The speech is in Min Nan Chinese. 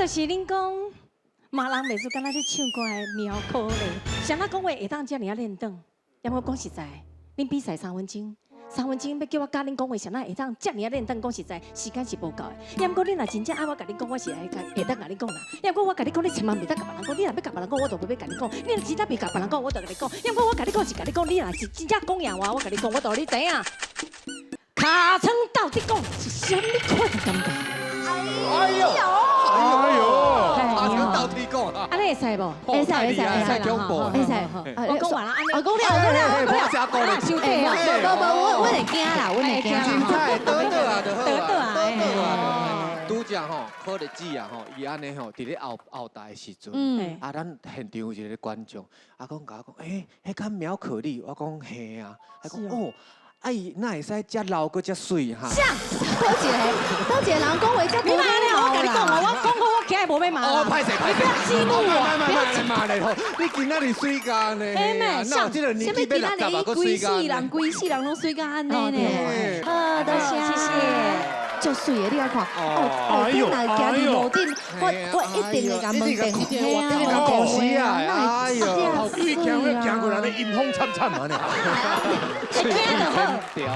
就是恁講，罵人袂輸，敢若咧唱歌的苗可麗，啥人講話會當遮爾仔練轉？猶過講實在，恁比賽3分鐘，三分鐘欲叫我教恁講話，啥人會當遮爾仔練轉？講實在，時間是無夠的。猶過你若真正愛我共你講，我是會會當共你講啦。猶過我共你講，你千萬袂當共別人講。你若欲共別人講，我就袂欲共你講。你若真正袂共別人講，我就共你講。猶過我共你講是共你講，你若是真正講贏我，我共你講，我就予你知影。尻川鬥得講是啥物款的感覺？哎呦，哎呦，尻川鬥鐵講啊！按呢會使無？會使會使會使恐怖。會使。我講完啦，按呢。我講了，我講了，我講了。了。收底啊！無無無，我會驚啦，我會驚啦。精彩，倒倒啊，就好倒倒啊，倒倒啊。拄才吼，可麗姊啊吼，伊按呢吼，佇咧後後台的時陣，啊，咱現場有一個觀眾，啊，講共我講，欸，彼敢苗可麗，我講嘿啊，伊講哦。啊伊哪會使遮老閣遮媠哈？像佗一個，佗一個人講話遮你罵咧，我共你講哦，我講好，我今日無欲罵。哦，歹勢歹勢，你不要激怒我，不要罵咧吼！你今仔日媠甲呢？欸，哪有這個年紀欲60啊，閣媠甲？規世人規世人攏媠甲按呢呢。好，多謝，謝謝。足媠的，你來看，哦，後若行佇路頂，我一定會共問電，一定共講死啊！哎呦，對，行行過來咧，陰風慘慘啊呢。會驚就好。